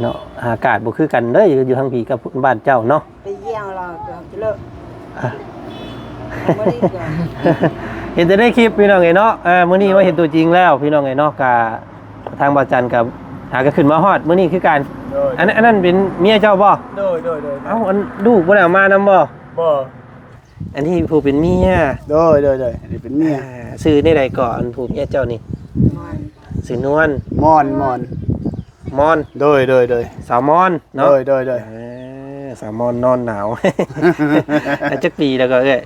ເນາະ ອາກາດບໍ່ຄືກັນເດ້ ຢູ່ທາງພີ້ກັບບ້ານເຈົ້າເນາະ ໄປຢ້ຽງລາວເຈົ້າເລີກ ອ່ະ ບໍ່ໄດ້ເທື່ອ ເຫັນແຕ່ໃນຄລິບພີ່ນ້ອງເອີຍເນາະ. ເອີ ມື້ນີ້ມາເຫັນຕົວຈິງແລ້ວພີ່ນ້ອງເອີຍເນາະ ກະທາງບ່າວຈັນກະຫາກະຂຶ້ນມາຮອດມື້ນີ້ຄືກັນ. ໂດຍ ອັນ ອັນນັ້ນເປັນເມຍເຈົ້າບໍ່? ໂດຍ ໂດຍ ໂດຍ ເອົ້າ ອັນລູກບໍ່ໄດ້ເອົາມານຳບໍ່? ບໍ່ ອັນນີ້ຜູ້ເປັນເມຍ. ໂດຍ ໂດຍ ໂດຍ ອັນນີ້ເປັນເມຍ. ອ່າ ຊື່ແນວໃດເກາະ ອັນຜູ້ເມຍເຈົ້ານີ້? ນວນ ຊື່ນວນ. ມອນ ມອນ ມອນ. ໂດຍ ໂດຍ ໂດຍ ສາວມອນເນາະ. ໂດຍ ໂດຍ ໂດຍ ເອີ ສາວມອນນອນໜາວ. ອາຍຸຈັກປີແລ້ວເກາະເອື້ອຍ?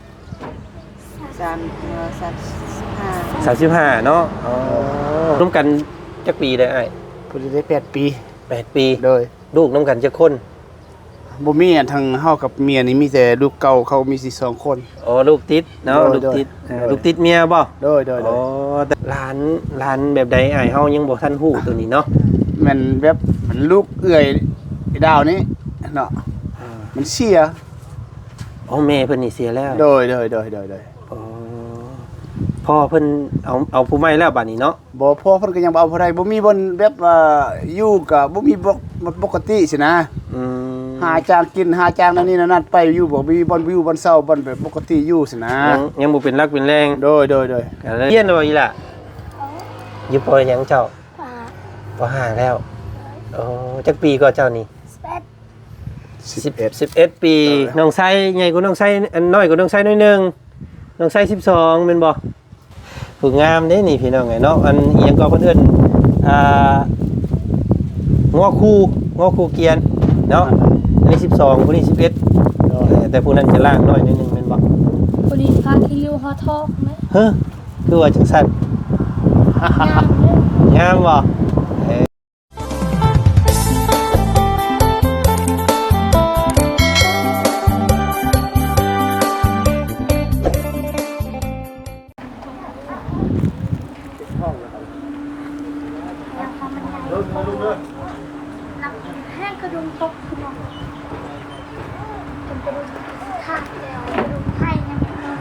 ສາມ ເອີ ສາມສິບຫ້າ ສາມສິບຫ້າເນາະ. ອໍ ເອີ ລົມກັນຈັກປີແລ້ວອ້າຍ? ຜູ້ນີ້ໄດ້ແປດປີ. ແປດປີ. ໂດຍ ລູກນຳກັນຈັກຄົນ? ບໍ່ມີ ອັນທາງເຮົາກັບເມຍນີ້ມີແຕ່ລູກເກົ່າ ເຂົາມີສິບສອງຄົນ. ອໍ ລູກຕິດເນາະ. ໂດຍ ລູກຕິດ ໂດຍ ເອີ ໂດຍ ລູກຕິດເມຍບໍ່? ໂດຍ ໂດຍ ໂດຍ. ອໍ ແຕ່ຫຼານ ຫຼານແບບໃດອ້າຍເຮົາຍັງບໍ່ທັນຮູ້ໂຕນີ້ເນາະ. ແມ່ນແບບເປັນລູກເອື້ອຍດາວນີ້ເນາະ. ອ່າ ມັນເສຍ. ອໍ ແມ່ເພິ່ນນີ້ເສຍແລ້ວ. ໂດຍ ໂດຍ ໂດຍ ໂດຍ ໂດຍ. ອໍ ພໍ່ເພິ່ນເອົາ ເອົາຜູ້ໃໝ່ແລ້ວບາດນີ້ເນາະ. ບໍ່ ພໍ່ເພິ່ນກໍຍັງບໍ່ເອົາຜູ້ໃດ ບໍ່ມີບ່ອນແບບວ່າຢູ່ກໍບໍ່ມີ ບໍ່ ບໍ່ປົກກະຕິຊີ້ນະ. ອືມ ຫາຈ້າງກິນ ຫາຈ້າງນັ້ນນີ້ນັ້ນໄປຢູ່ ບໍ່ມີບ່ອນຢູ່ບ່ອນເຊົາ ບ່ອນແບບປົກກະຕິຢູ່ຊີ້ນະ. ຍັງ ຍັງບໍ່ເປັນຫຼັກເປັນແຫຼ່ງ. ໂດຍ ໂດຍ ໂດຍ. ກໍເລີຍຮຽນວ່າອີ່ຫຼະ? ຢູ່ ປ.ຫຍັງເຈົ້າ? ປ.ຫ້າ ປ.ຫ້າ ແລ້ວ. ໂອ້ ຈັກປີກໍເຈົ້ານີ້? ສິບເອັດ ສິບເອັດ ສິບເອັດປີ. ໂດຍ ນ້ອງໄຊໃຫຍ່ກວ່ານ້ອງໄຊ ອັນ ນ້ອຍກວ່ານ້ອງໄຊໜ້ອຍໜຶ່ງ. ນ້ອງໄຊສິບສອງແມ່ນບໍ່? ຜູ້ງາມເດ້ນີ້ພີ່ນ້ອງເອີຍເນາະ. ອັນອີ່ຫຍັງກໍເພິ່ນເອີ້ນ ອ່າ ງົວຄູ່ ງົວຄູ່ກຽນເນາະ. ອັນນີ້ສິບສອງ ຜູ້ນີ້ສິບເອັດ. ໂດຍ ເອີ ແຕ່ຜູ້ນັ້ນຈະລ່າງໜ້ອຍໜຶ່ງແມ່ນບໍ່? ຜູ້ນີ້ພາຂີ້ລິ້ວຮອດທ້ອງເດ້. ເຮີ ຄືວ່າຈັ່ງຊັ້ນ? ງາມເດ້. ງາມບໍ່? ເອີ. ແຮງກະດຸມຕົກຂຶ້ນມາ ຈົນກະດຸມຂາດແລ້ວ ກະດຸມໄພຍັງ ອ່າ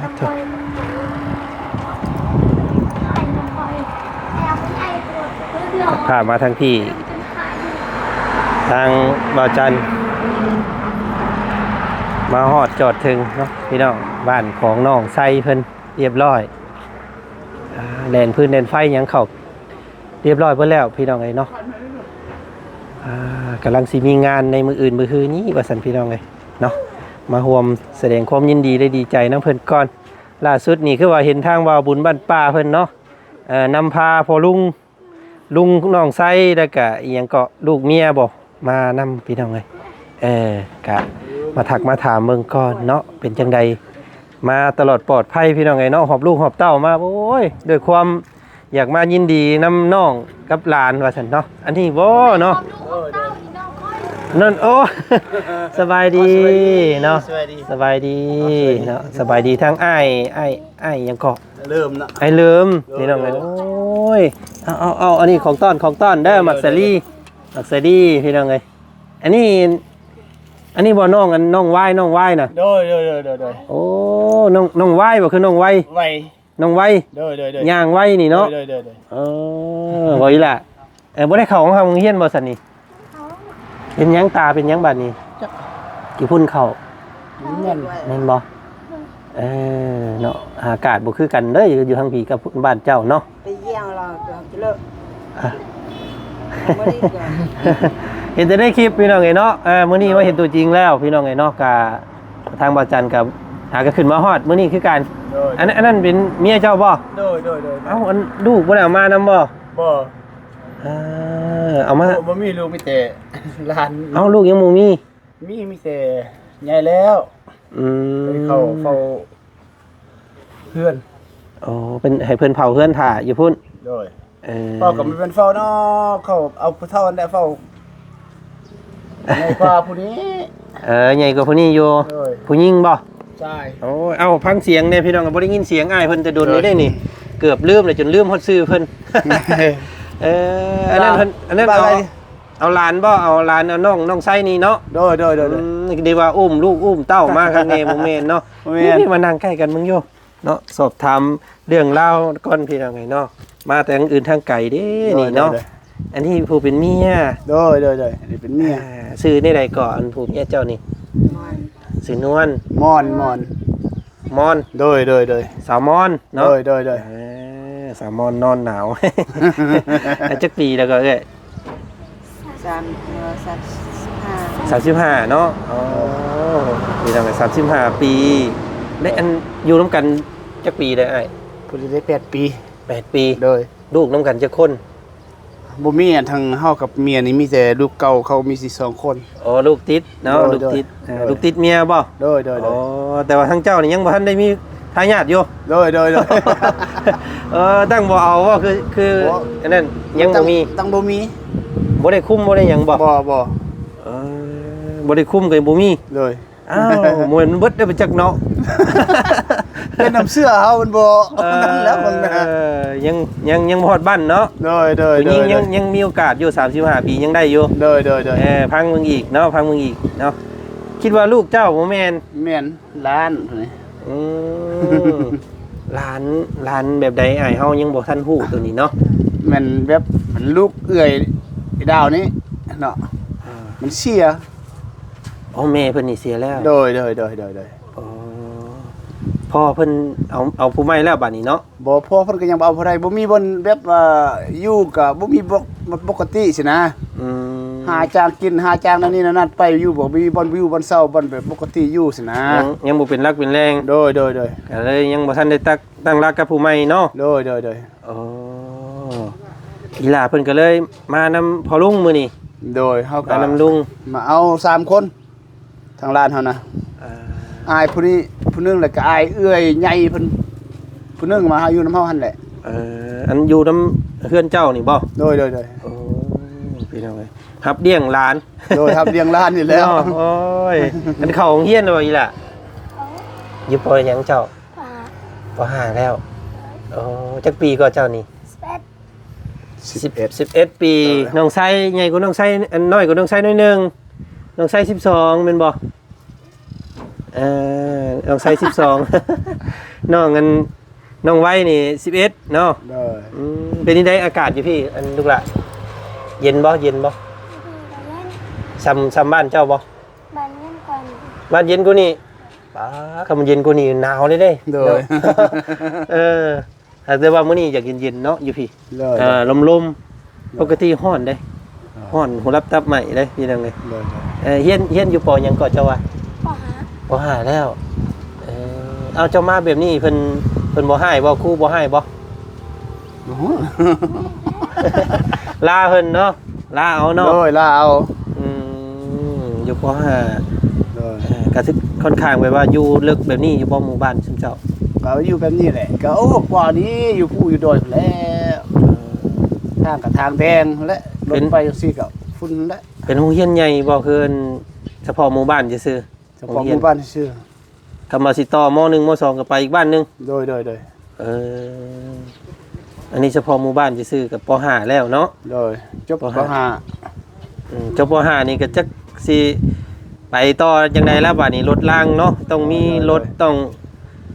ຕະປອຍ ໄພຍັງປອຍ ແລ້ວມັນໄອໂພດ ພາມາທາງພີ້ ທາງບ່າວຈັນ ມາຮອດຈອດເຖິງເນາະພີ່ນ້ອງ ບ້ານຂອງນ້ອງໄຊເພິ່ນ ຮຽບຮ້ອຍ ອ່າ ແລ່ນຟືນແລ່ນໄຟຫຍັງເຂົ້າຮຽບຮ້ອຍເບິດແລ້ວພີ່ນ້ອງເອີຍເນາະ. ອ່າ ກຳລັງຊິມີງານໃນມື້ອື່ນມື້ຮືນີ້ວ່າຊັ້ນພີ່ນ້ອງເອີຍເນາະ ມາຮ່ວມສະແດງຄວາມຍິນດີ ແລະ ດີໃຈນຳເພິ່ນກ່ອນ. ລ່າສຸດນີ້ຄືວ່າເຫັນທາງບ່າວບຸນບ້ານປ່າເພິ່ນເນາະ ເອີ ນຳພາພໍ່ລຸງ ລຸງ ນ້ອງໄຊ ແລ້ວກະອີ່ຫຍັງເກາະ ລູກເມຍບໍ່ ມານຳພີ່ນ້ອງເອີຍ. ເອີ ກະມາທັກມາຖາມເບິ່ງກ່ອນເນາະ ເປັນຈັ່ງໃດ ມາຕະຫຼອດປອດໄພພີ່ນ້ອງເອີຍເນາະ. ຫອບລູກຫອບເຕົ້າມາ ໂອ້ຍ ດ້ວຍຄວາມຢາກມາຍິນດີນຳນ້ອງກັບຫຼານວ່າຊັ້ນເນາະ. ອັນນີ້ບໍ່ເນາະ ນັ້ນ ໂອ້ ສະບາຍດີເນາະ ສະບາຍດີ ສະບາຍດີເນາະ ສະບາຍດີທາງອ້າຍ ອ້າຍ ອ້າຍຫຍັງເກາະ? ເລີ່ມເນາະ ອ້າຍເລີ່ມ ໂດຍ ພີ່ນ້ອງເອີຍ ໂດຍ ໂອ້ຍ ເອົາ ເອົາ ເອົາ ອັນນີ້ຂອງຕ້ອນ ຂອງຕ້ອນເດີ ໂດຍ ໝາກສາລີ ໂດຍ ໝາກສາລີ ພີ່ນ້ອງເອີຍ. ອັນນີ້ ອັນນີ້ບໍ່ ນ້ອງ ອັນ ນ້ອງວາຍ ນ້ອງວາຍນະ? ໂດຍ ໂດຍ ໂດຍ ໂດຍ ໂດຍ. ໂອ້ ນ້ອງ ນ້ອງວາຍບໍ່ ຄືນ້ອງໄວ? ໄວ ນ້ອງໄວ ໂດຍ ໂດຍ ໂດຍ ຍ່າງໄວນີ້ເນາະ ໂດຍ ໂດຍ ໂດຍ ໂດຍ. ເອີ ບໍ່ອີ່ຫຼະ ເອີ ບໍ່ໄດ້ເຂົ້າໂຮງຮຽນບໍ່ຊັ້ນນີ້? ເຂົ້າ. ເປັນຫຍັງ ຕາເປັນຫຍັງບາດນີ້? ຈັກ ຂີ້ຝຸ່ນເຂົ້າ ແມ່ນ ແມ່ນບໍ່? ເອີ ເນາະ ອາກາດບໍ່ຄືກັນເດີ ຢູ່ທາງພີ້ກັບບ້ານເຈົ້າເນາະ ໄປຢ້ຽງລາວເຈົ້າເລີກ ອ່ະ ບໍ່ໄດ້ເທື່ອ ເຫັນແຕ່ໃນຄລິບພີ່ນ້ອງເອີຍເນາະ. ເອີ ມື້ນີ້ມາເຫັນຕົວຈິງແລ້ວພີ່ນ້ອງເອີຍເນາະ ກະທາງບ່າວຈັນກະຫາກະຂຶ້ນມາຮອດມື້ນີ້ຄືກັນ. ໂດຍ ອັນ ອັນນັ້ນເປັນເມຍເຈົ້າບໍ່? ໂດຍ ໂດຍ ໂດຍ ໂດຍ. ເອົ້າ ອັນລູກບໍ່ໄດ້ເອົາມານຳບໍ່? ບໍ່. ເອີ ເອົາມາ ບໍ່ ບໍ່ມີລູກ ມີແຕ່ຫຼານ. ເອົ້າ ລູກຍັງບໍ່ມີ? ມີ ມີແຕ່ໃຫຍ່ແລ້ວ. ອືມ ໄປເຝົ້າ ເຝົ້າເຮືອນ. ອໍ ເປັນໃຫ້ເພິ່ນເຝົ້າເຮືອນຖ້າຢູ່ພຸ້ນ. ໂດຍ ເອີ ເຝົ້າກໍບໍ່ແມ່ນເຝົ້າເນາະ ເຂົາເອົາຜູ້ເຖົ້ານັ້ນແຫຼະເຝົ້າ ໃຫຍ່ກວ່າຜູ້ນີ້. ເອີ ໃຫຍ່ກວ່າຜູ້ນີ້ຢູ່. ໂດຍ ຜູ້ຍິງບໍ່? ຊາຍ. ໂອ້ຍ ເອົ້າ ຟັງສຽງແດ່ພີ່ນ້ອງ ບໍ່ໄດ້ຍິນສຽງອ້າຍເພິ່ນແຕ່ດົນແລ້ວເດ້ນີ້. ໂດຍ ເກືອບລືມແລ້ວ ຈົນລືມຮອດຊື່ເພິ່ນ. ເອີ ອັນນັ້ນເພິ່ນ ອັນນັ້ນເອົາ ເອົາຫຼານບໍ່? ເອົາຫຼານ ເອົານ້ອງ ນ້ອງໄຊນີ້ເນາະ? ໂດຍ ໂດຍ ໂດຍ ໂດຍ. ອືມ ນີ້ກໍດີວ່າອຸ້ມລູກອຸ້ມເຕົ້າມາຄັກແນ່ ບໍ່ແມ່ນເນາະ? ບໍ່ແມ່ນ. ນີ້ ນີ້ມານັ່ງໃກ້ກັນເບິ່ງຢູ່ເນາະ ສອບຖາມເລື່ອງລາວກ່ອນພີ່ນ້ອງເອີຍເນາະ. ມາແຕ່ທາງອື່ນທາງໄກເດ້ ໂດຍ ນີ້ເນາະ ໂດຍ ໂດຍ. ອັນນີ້ຜູ້ເປັນເມຍ. ໂດຍ ໂດຍ ໂດຍ ອັນນີ້ເປັນເມຍ. ອ່າ ຊື່ແນວໃດກໍ ອັນຜູ້ເມຍເຈົ້ານີ້? ຊື່ນວນ. ມອນ ມອນ. ມອນ. ໂດຍ ໂດຍ ໂດຍ. ສາວມອນເນາະ. ໂດຍ ໂດຍ ໂດຍ. ເອີ ສາວມອນນອນໜາວ. ອາ ຈັກປີແລ້ວກໍເອື້ອຍ? ສາມ ເອີ ສາມສິບຫ້າ. ສາມສິບຫ້າເນາະ. ອໍ ໂດຍ ພີ່ນ້ອງ ສາມສິບຫ້າປີ. ໄດ້ ໂດຍ ອັນ ຢູ່ນຳກັນຈັກປີແລ້ວອ້າຍ? ຜູ້ນີ້ໄດ້ແປດປີ. ແປດປີ. ໂດຍ. ລູກນຳກັນຈັກຄົນ? ບໍ່ມີ. ອັນທາງເຮົາກັບເມຍນີ້ມີແຕ່ລູກເຕົ້າເຂົາມີສິບສອງຄົນ. ອໍ ລູກຕິດເນາະ. ໂດຍ ລູກຕິດ. ໂດຍ ເອີ ໂດຍ ລູກຕິດເມຍບໍ່? ໂດຍ ໂດຍ ໂດຍ. ອໍ ແຕ່ວ່າທາງເຈົ້ານີ້ຍັງບໍ່ທັນໄດ້ມີທາຍາດຢູ່? ໂດຍ ໂດຍ ໂດຍ. ເອີ ຕັ້ງບໍ່ເອົາບໍ່? ຄື ຄື ບໍ່ ອັນນັ້ນຍັງບໍ່ມີ. ຕັ້ງ ຕັ້ງບໍ່ມີ. ບໍ່ໄດ້ຄຸມບໍ່ໄດ້ຫຍັງບໍ່? ບໍ່ ບໍ່. ເອີ ບໍ່ໄດ້ຄຸມກໍຍັງບໍ່ມີ. ໂດຍ. ອ້າວ ບໍ່ແມ່ນມັນເບິດໄດ້ໄປຈັກເນາະ. ເປັນນ້ຳເຊື້ອເຮົາມັນບໍ່ ເອີ ນັ້ນແຫຼະມັນນະ. ຍັງ ຍັງ ຍັງບໍ່ຮອດບັ້ນເນາະ. ໂດຍ ໂດຍ ຜູ້ຍິງ ໂດຍ ຍັງ ຍັງມີໂອກາດຢູ່ ສາມສິບຫ້າປີຍັງໄດ້ຢູ່. ໂດຍ ໂດຍ ໂດຍ. ເອີ ຟັງເບິ່ງອີກເນາະ ຟັງເບິ່ງອີກເນາະ. ຄິດວ່າລູກເຈົ້າບໍ່ແມ່ນ? ແມ່ນ ຫຼານນີ້. ອືມ ຫຼານ ຫຼານແບບໃດອ້າຍ? ເຮົາຍັງບໍ່ທັນຮູ້ໂຕນີ້ເນາະ. ແມ່ນແບບ ມັນລູກເອື້ອຍດາວນີ້ເນາະ. ເອີ ມັນເສຍ. ອໍ ແມ່ເພິ່ນນີ້ເສຍແລ້ວ. ໂດຍ ໂດຍ ໂດຍ ໂດຍ ໂດຍ. ອໍ ພໍ່ເພິ່ນເອົາ ເອົາຜູ້ໃໝ່ແລ້ວບາດນີ້ເນາະ. ບໍ່ ພໍ່ເພິ່ນກໍຍັງບໍ່ເອົາຜູ້ໃດ. ບໍ່ມີບ່ອນແບບວ່າຢູ່ກໍບໍ່ມີ ບໍ່ ບໍ່ປົກກະຕິຊີ້ນະ. ອືມ ຫາຈ້າງກິນ ຫາຈ້າງນັ້ນນີ້ນັ້ນໄປຢູ່ ບໍ່ມີບ່ອນຢູ່ບ່ອນເຊົາ ບ່ອນແບບປົກກະຕິຢູ່ຊີ້ນະ. ຍັງ ຍັງບໍ່ເປັນຫຼັກເປັນແຫຼ່ງ. ໂດຍ ໂດຍ ໂດຍ. ກໍເລີຍຍັງບໍ່ທັນໄດ້ຕັ້ງ ຕັ້ງຫຼັກກັບຜູ້ໃໝ່ເນາະ. ໂດຍ ໂດຍ ໂດຍ. ອໍ ອີ່ຫຼ້າເພິ່ນກໍເລີຍມານຳພໍ່ລຸງມື້ນີ້. ໂດຍ ເຮົາກໍມານຳລຸງ ມາເອົາສາມຄົນ. ທາງຫຼານເຮົານະ. ເອີ ອ້າຍຜູ້ນີ້ຜູ້ໜຶ່ງ ແລ້ວກໍອ້າຍເອື້ອຍໃຫຍ່ເພິ່ນຜູ້ໜຶ່ງ ມາເຮົາຢູ່ນຳເຮົາຫັ້ນແຫຼະ. ເອີ ອັນຢູ່ນຳເຮືອນເຈົ້ານີ້ບໍ່? ໂດຍ ໂດຍ ໂດຍ. ໂອ້ ພີ່ນ້ອງເອີຍ ຮັບລ້ຽງຫຼານ. ໂດຍ ຮັບລ້ຽງຫຼານນີ້ແຫຼະ. ໂອ້ຍ ອັນເຂົ້າໂຮງຮຽນແລ້ວບໍ່ອີ່ຫຼ້າ? ຢູ່ ປ.ຫຍັງເຈົ້າ? ປ.ຫ້າ ປ.ຫ້າ ແລ້ວ. ໂອ້ ຈັກປີກໍເຈົ້ານີ້? ສິບເອັດ. ສິບເອັດ ສິບເອັດປີ. ໂດຍ. ນ້ອງຊາຍໃຫຍ່ກວ່ານ້ອງຊາຍ ອັນ ນ້ອຍກວ່ານ້ອງຊາຍໜ້ອຍໜຶ່ງ. ນ້ອງຊາຍສິບສອງແມ່ນບໍ່? ເອີ ນ້ອງຊາຍສິບສອງ ນ້ອງອັນ ນ້ອງໄວນີ້ສິບເອັດເນາະ. ໂດຍ. ອືມ ເປັນຈັ່ງໃດອາກາດຢູ່ພີ້ ອັນ ລູກຫຼ້າ? ເຢັນບໍ່ ເຢັນບໍ່? ອືມ ກໍເຢັນ. ຊ່ຳ ຊ່ຳບ້ານເຈົ້າບໍ່? ບ້ານເຢັນກວ່ານີ້. ບ້ານເຢັນກວ່ານີ້? ປ້າ ຄັນມັນເຢັນກວ່ານີ້ໜາວເລີຍເດ້. ໂດຍ. ເນາະ. ເອີ ແຕ່ວ່າມື້ນີ້ຢາກເຢັນໆເນາະ ຢູ່ພີ້. ໂດຍ. ເອີ ລົມໆ. ໂດຍ. ປົກກະຕິຮ້ອນເດ້. ໂດຍ. ຮ້ອນຫົວລັບຕັບໄໝ້ເດ້ ພີ່ນ້ອງເອີຍ. ໂດຍໆ. ເອີ ຮຽນ ຮຽນຢູ່ ປ.ຫຍັງເກາະເຈົ້າວ່າ? ປ.ຫ້າ. ປ.ຫ້າ ແລ້ວ. ເອີ ເອົາ ເຈົ້າມາແບບນີ້ ເພິ່ນ ເພິ່ນບໍ່ຮ້າຍບໍ່? ຄູບໍ່ຮ້າຍບໍ່? ໂອ້ໂຫ ລາເພິ່ນເນາະ. ລາເອົາເນາະ. ໂດຍ ລາເອົາ. ອືມ ຢູ່ ປ.ຫ້າ. ໂດຍ. ເອີ ກະຊິຄ່ອນຂ້າງແບບວ່າຢູ່ເລິກແບບນີ້ຢູ່ບໍ່ ໝູ່ບ້ານຊຸມເຈົ້າ? ກໍຢູ່ແບບນີ້ແຫຼະ ກໍ ໂອ້ ກວ່ານີ້ ຢູ່ພູຢູ່ດອຍພຸ້ນແຫຼະ. ເອີ ທາງກໍທາງແດງແຫຼະ ລົງໄປຈັ່ງຊີ້ກໍຝຸ່ນແຫຼະ. ເປັນໂຮງຮຽນໃຫຍ່ບໍ່ ຄືສະເພາະໝູ່ບ້ານຊື່ໆ? ສະເພາະໝູ່ບ້ານຊື່ໆ. ຄຳວ່າຊິຕໍ່ ມໍໜຶ່ງ ມໍສອງ ກໍໄປອີກບ້ານໜຶ່ງ. ໂດຍ ໂດຍ ໂດຍ. ເອີ ອັນນີ້ສະເພາະໝູ່ບ້ານຊື່ໆ ກໍ ປ.ຫ້າ ແລ້ວເນາະ. ໂດຍ. ຈົບ ປ.ຫ້າ. ປ.ຫ້າ. ອືມ ຈົບ ປ.ຫ້າ ນີ້ກໍຈັກຊິໄປຕໍ່ຈັ່ງໃດລະບາດນີ້ ລົດລາງເນາະ ຕ້ອງມີລົດ ໂດຍ ຕ້ອງ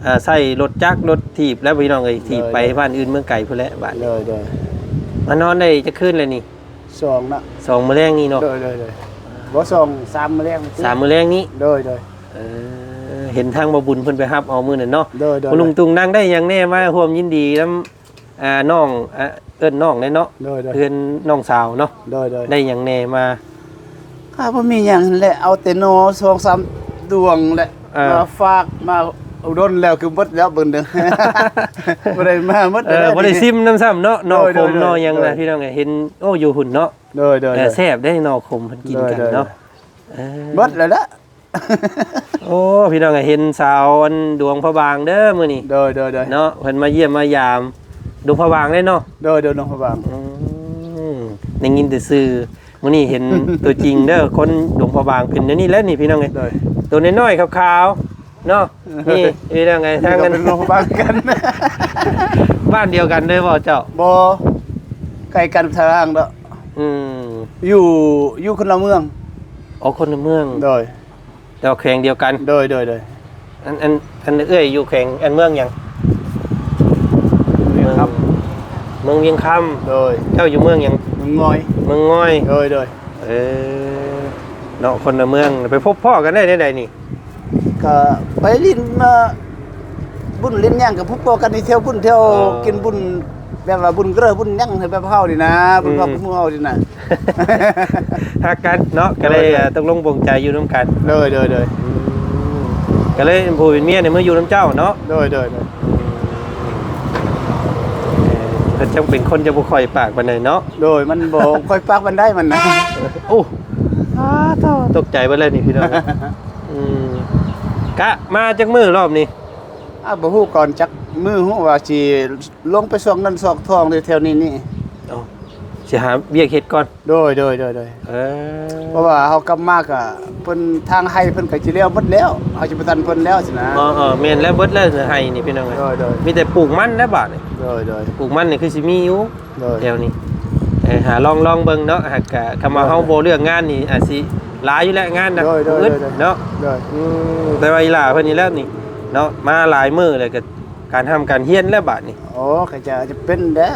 ເອີ ໃຊ້ລົດຈັກ ລົດຖີບແລ້ວ ພີ່ນ້ອງເອີຍ ຖີບ ໂດຍ ໄປ ໂດຍ ບ້ານອື່ນເມືອງໄກພຸ້ນແຫຼະບາດນີ້. ໂດຍ ໂດຍ. ມານອນໄດ້ຈັກຄືນແລ້ວນີ້? ສອງນະ. ສອງມື້ແລງນີ້ເນາະ. ໂດຍ ໂດຍ ໂດຍ. ບໍ່ ສອງ ສາມມື້ແລງ. ສາມມື້ແລງນີ້. ໂດຍ ໂດຍ. ເອີ ເຫັນທາງບ່າວບຸນເພິ່ນໄປຮັບເອົາມື້ນັ້ນເນາະ. ໂດຍ ໂດຍ. ຄຸນລຸງຕຸງນັ່ງໄດ້ຫຍັງແດ່ມາຮ່ວມຍິນດີນຳ ອ່າ ນ້ອງ ອ່າ ເອີ້ນນ້ອງແດ່ເນາະ. ໂດຍ ໂດຍ. ເພື່ອນນ້ອງສາວເນາະ. ໂດຍ ໂດຍ. ໄດ້ຫຍັງແດ່ມາ? ກໍບໍ່ມີຫຍັງຫັ້ນແຫຼະ ເອົາແຕ່ໜໍສອງສາມດວງແຫຼະ ເອີ ມາຝາກ ມາດົນແລ້ວ ຄືເບິດແລ້ວເບິ່ງເດີ ບໍ່ໄດ້ມາໝົດ. ເອີ ບໍ່ໄດ້ຊິມນຳຊ້ຳເນາະ ໜໍ້ຂົມ ໂດຍ ໂດຍ ໜໍ້ຫຍັງນະ ໂດຍ ພີ່ນ້ອງເອີຍ ເຫັນ ໂອ້ ຢູ່ຫຸ້ນເນາະ. ໂດຍ ໂດຍ ເອີ ໂດຍ. ແຊບເດ້ໜໍ້ຂົມເພິ່ນກິນກັນເນາະ. ໂດຍ ໂດຍ ເອີ ເບິດແລ້ວລະ. ໂອ້ ພີ່ນ້ອງເອີຍ ເຫັນສາວອັນດວງພະບາງເດີມື້ນີ້. ໂດຍ ໂດຍ ໂດຍ. ເນາະ ເພິ່ນມາຢ້ຽມມາຢາມ ດວງພະບາງເດ້ເນາະ. ໂດຍ ໂດຍ ດວງພະບາງ. ອືມ ໄດ້ຍິນແຕ່ຊື່ ມື້ນີ້ເຫັນຕົວຈິງເດີ ຄົນດວງພະບາງເປັນແນວນີ້ແຫຼະນີ້ ພີ່ນ້ອງເອີຍ. ໂດຍ. ຕົວນ້ອຍໆຂາວໆເນາະ. ນີ້ ເອີ ນີ້ ພີ່ນ້ອງເອີຍ ທາງນັ້ນກໍເປັນດວງພະບາງຄືກັນ. ບ້ານດຽວກັນເດີບໍ່ເຈົ້າ? ບໍ່ ໃກ້ກັນທາງດອກ. ອືມ ຢູ່ ຢູ່ຄົນລະເມືອງ. ອໍ ຄົນລະເມືອງ. ໂດຍ. ແຕ່ວ່າແຂວງດຽວກັນ. ໂດຍ ໂດຍ ໂດຍ. ອັນ ອັນ ອັນເອື້ອຍຢູ່ແຂວງ ອັນເມືອງຫຍັງ? ວຽງຄຳ. ເມືອງວຽງຄຳ. ໂດຍ. ເຈົ້າຢູ່ເມືອງຫຍັງ? ງອຍ ເມືອງງອຍ ໂດຍ ໂດຍ ເອີ ເນາະ ຄົນລະເມືອງ ໄປພົບພໍ້ກັນໄດ້ແນວໃດນີ້? ກໍໄປຫຼິ້ນ ເອີ ບຸນຫຼິ້ນຫຍັງກໍພົບພໍ້ກັນຢູ່ແຖວບຸນແຖວ ອໍ ກິນບຸນ ແບບວ່າບຸນເກີ້ ບຸນຫຍັງ ແບບເຮົານີ້ນະ ອືມ ບຸນຄອບໝູ່ເຮົານີ້ນະ ຮັກກັນເນາະ ກໍເລີຍ ໂດຍ ຕົກລົງປົງໃຈຢູ່ນຳກັນ ໂດຍ ໂດຍ ໂດຍ ອືມ ກໍເລີຍເປັນຜົວເປັນເມຍນີ້ມາຢູ່ນຳເຈົ້າເນາະ ໂດຍ ໂດຍ ໂດຍ ເພິ່ນຈັ່ງເປັນຄົນຈະບໍ່ຄ່ອຍປາກປານໃດເນາະ ໂດຍ ມັນບໍ່ຄ່ອຍປາກປານໃດມັນນະ ໂອ້ ອ້າ ຕົກໃຈເບິດແລ້ວນີ້ພີ່ນ້ອງ ອືມ ກະມາຈັກມື້ລອບນີ້? ອາ ບໍ່ຮູ້ກ່ອນຈັກມື້ ຮູ້ວ່າຊິລົງໄປຊອກເງິນຊອກທອງຢູ່ແຖວນີ້ນີ້ ເອົ້າ ຊິຫາວຽກເຮັດກ່ອນ ໂດຍ ໂດຍ ໂດຍ ໂດຍ ເອີ ເພາະວ່າເຮົາກັບມາກະເພິ່ນ ທາງໄຮ່ເພິ່ນກະຊິແລ້ວໝົດແລ້ວ ເຮົາຊິບໍ່ທັນເພິ່ນແລ້ວຊີ້ນະ ເອີ ເອີ ແມ່ນແລ້ວ ເບິດແລ້ວໄຮ່ນີ້ພີ່ນ້ອງເອີຍ ໂດຍ ໂດຍ ມີແຕ່ປູກມັນແລ້ວບາດນີ້ ໂດຍ ໂດຍ ປູກມັນນີ້ຄືຊິມີຢູ່ ໂດຍ ແຖວນີ້ ເອີ ຫາລອງ ລອງເບິ່ງເນາະ ຫາກະ ຄຳວ່າເຮົາບໍ່ເລືອກງານນີ້ ອາດຊິຫຼາຍຢູ່ແຫຼະງານນະ ໂດຍ ໂດຍ ອຶດເນາະ ໂດຍ ອືມ ແຕ່ວ່າອີ່ຫຼ້າເພິ່ນນີ້ແຫຼະນີ້ເນາະ ມາຫຼາຍມື້ແລ້ວກະ ການຮ່ຳການຮຽນແລ້ວບາດນີ້ ໂອ້ ກໍຈະ ຈະເປັນແຫຼະ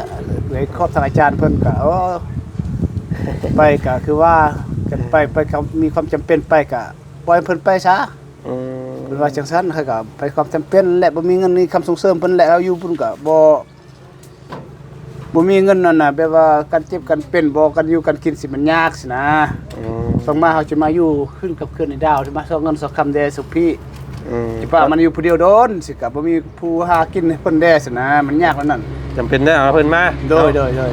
ເອີຍ ຂອບທາງອາຈານເພິ່ນກໍ ໂອ້ ໄປກໍຄືວ່າກັນໄປ ໄປກໍມີຄວາມຈຳເປັນໄປກໍປ່ອຍເພິ່ນໄປຊະ ອືມ ເພິ່ນວ່າຈັ່ງຊັ້ນ ຂ້ອຍກໍໄປຄວາມຈຳເປັນແຫຼະ ບໍ່ມີເງິນມີຄຳສົ່ງເສີມເພິ່ນແຫຼະ ເຮົາຢູ່ພຸ້ນກໍບໍ່ ບໍ່ມີເງິນນັ້ນນະ ແບບວ່າການເຈັບການເປັນບໍ່ ການຢູ່ການກິນຊິມັນຍາກຊີ້ນະ ອືມ ຕ້ອງມາ ເຮົາຊິມາຢູ່ຄືນກັບເຮືອນໃນດາວ ຊິມາຊອກເງິນຊອກຄຳແດ່ສຸພີ ອືມ ຊິປະມັນຢູ່ຜູ້ດຽວດົນຊິ ກໍບໍ່ມີ ຜູ້ຫາກິນໃຫ້ເພິ່ນແດ່ຊັ້ນນະ ມັນຍາກແນວນັ້ນ ຈຳເປັນໄດ້ເອົາເພິ່ນມາ ໂດຍ ເນາະ ໂດຍ ໂດຍ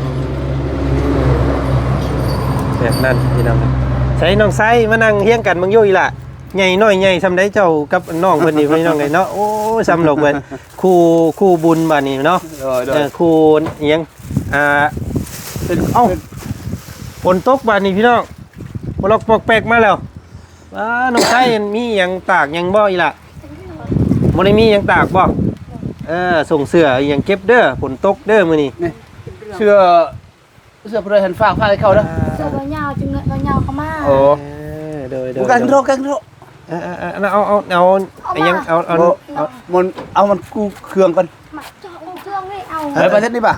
ແບບນັ້ນພີ່ນ້ອງ ໃສນ້ອງໄຊ ມານັ່ງຮຽງກັນເບິ່ງຢູ່ອີ່ຫຼ້າ ໃຫຍ່ນ້ອຍໃຫຍ່ສ່ຳໃດເຈົ້າກັບນ້ອງເພິ່ນນີ້ ພີ່ນ້ອງເອີຍເນາະ ໂອ້ ສ່ຳດອກເພິ່ນ ຄູ່ ຄູ່ບຸນບາດນີ້ເນາະ ໂດຍ ໂດຍ ເອີ ຄູ່ອີ່ຫຍັງ ອ່າ ເປັນ ເອົ້າ ເປັນ ຝົນຕົກບາດນີ້ພີ່ນ້ອງ ປອກແປກມາແລ້ວ ອ້າ ນ້ອງໄຊ ມີຫຍັງຕາກຫຍັງບໍ່ອີ່ຫຼ້າ? ບໍ່ໄດ້ມີຫຍັງຕາກບໍ່? ເອີ ສົ່ງເສື້ອອີ່ຫຍັງເກັບເດີ ຝົນຕົກເດີມື້ນີ້ ນີ້ ເສື້ອ ເສື້ອຜູ້ໃດຫັ້ນຝາກ ຝາກໃຫ້ເຂົາເດີ ເສື້ອບ່າວຍາວ ຈຶ່ງເງິນບ່າວຍາວເຂົ້າມາ ໂອ້ ເອີ ໂດຍ ໂດຍ ກັນໂທ ກັນໂທ ເອີ ເອີ ເອີ ເອົາ ເອົາ ເອົາ ເອົາ ເອົາ ເອົາ ມັນ ເອົາມັນກູ້ເຄື່ອງກ່ອນ ມາເຈາະເຄື່ອງນີ້ ເອົາ ເອີ ປະເທດນີ້ປະ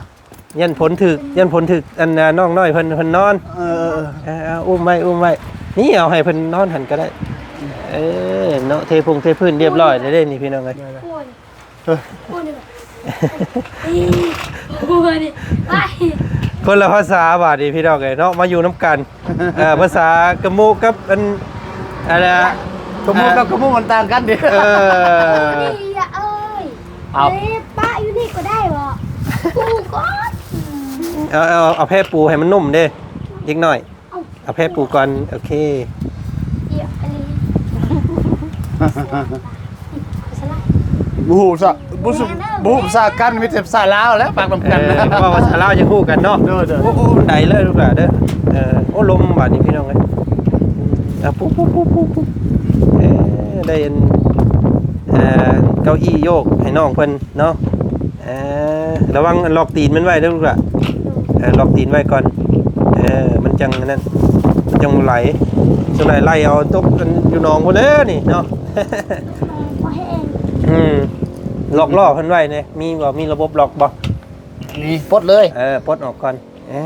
ຢ້ານຝົນຖືກ ຢ້ານຝົນຖືກ ອັນ ນ້ອງນ້ອຍເພິ່ນ ເພິ່ນນອນ ເອີ ເອີ ເອີ ເອີ ເອົາ ອຸ້ມໄວ້ ອຸ້ມໄວ້ ນີ້ ເອົາໃຫ້ເພິ່ນນອນຫັ້ນກໍໄດ້ ເອີ ເນາະ ເທພົງເທພື້ນຮຽບຮ້ອຍແລ້ວເດ້ນີ້ ພີ່ນ້ອງເອີຍ ໂອ້ຍ ເອີ ໂອ້ຍ ນີ້ ໂອ້ຍ ນີ້ ໄປ ຄົນລະພາສາບາດນີ້ ພີ່ນ້ອງເອີຍເນາະ ມາຢູ່ນຳກັນ ເອີ ພາສາກະມຸກັບອັນ ອັນ ກະມຸກັບກະມຸມັນຕ່າງກັນເດ້ ເອີ ນີ້ ເອີຍ ເອົາ ເອີ ປະຢູ່ນີ້ກໍໄດ້ບໍ່? ປູກ່ອນ ເອົາ ເອົາ ເອົາແພປູໃຫ້ມັນນຸ້ມເດ້ ເດັກນ້ອຍ ເອົາ ເອົາແພປູກ່ອນ ໂອເຄ ເອີຍ ອັນນີ້ ບໍ່ຮູ້ສະ ບໍ່ຮູ້ ບໍ່ຮູ້ພາສາກັນ ມີແຕ່ພາສາລາວແຫຼະ ປາກນຳກັນ ເອີ ເວົ້າພາສາລາວຈັ່ງຮູ້ກັນເນາະ ໂດຍ ໂດຍ ໂອ້ ໂອ້ ບັນໄດເລີຍລູກຫຼານເດີ ເອີ ໂອ້ ລົມບາດນີ້ ພີ່ນ້ອງເອີຍ ອ່າ ປຸບ ປຸບ ປຸບ ປຸບ ປຸບ ເອີ ໄດ້ອັນ ເອີ ເກົ້າอี้ໂຍກໃຫ້ນ້ອງເພິ່ນເນາະ ເອີ ລະວັງອັນລັອກຕີນມັນໄວ້ເດີລູກຫຼ້າ ເອີ ລັອກຕີນໄວ້ກ່ອນ ເອີ ມັນຈັ່ງອັນນັ້ນ ມັນຈັ່ງບໍ່ໄຫຼ ສ່ວນຫຼາຍໄລ່ເອົາຕົກອັນຢູ່ໜອງພຸ້ນເລີຍນີ້ເນາະ ບໍ່ແຮງ ອືມ ລັອກລໍ້ເພິ່ນໄວ້ແດ່ ມີບໍ່ ມີລະບົບລັອກບໍ່? ນີ້ປົດເລີຍ ເອີ ປົດອອກກ່ອນ ເອີ